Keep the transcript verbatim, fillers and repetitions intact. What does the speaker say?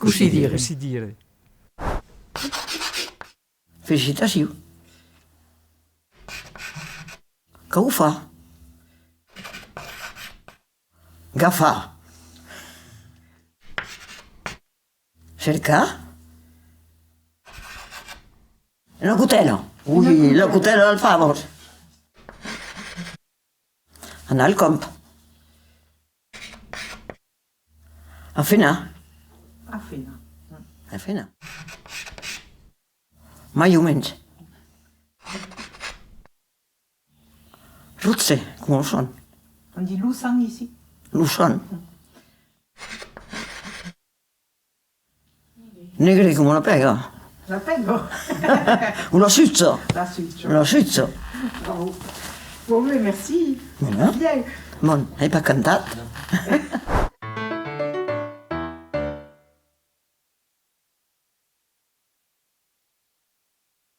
Cossí dire? Cossí dire? Felicitacion. Cau far. Gafar. Cercar. Una cotèla. Ui, la cotèla del Favor. Anar al camp. Afinar. Afinar. Afinar. Mai o mens. Rotse, coma lo son. On dit lo sang ici. Lo son. Negre coma la pèga. La pèga. O la sutja. La sutja. La sutja. Bravo. Bon, ben, merci. Voilà. Bien. Bon, ai pas cantat.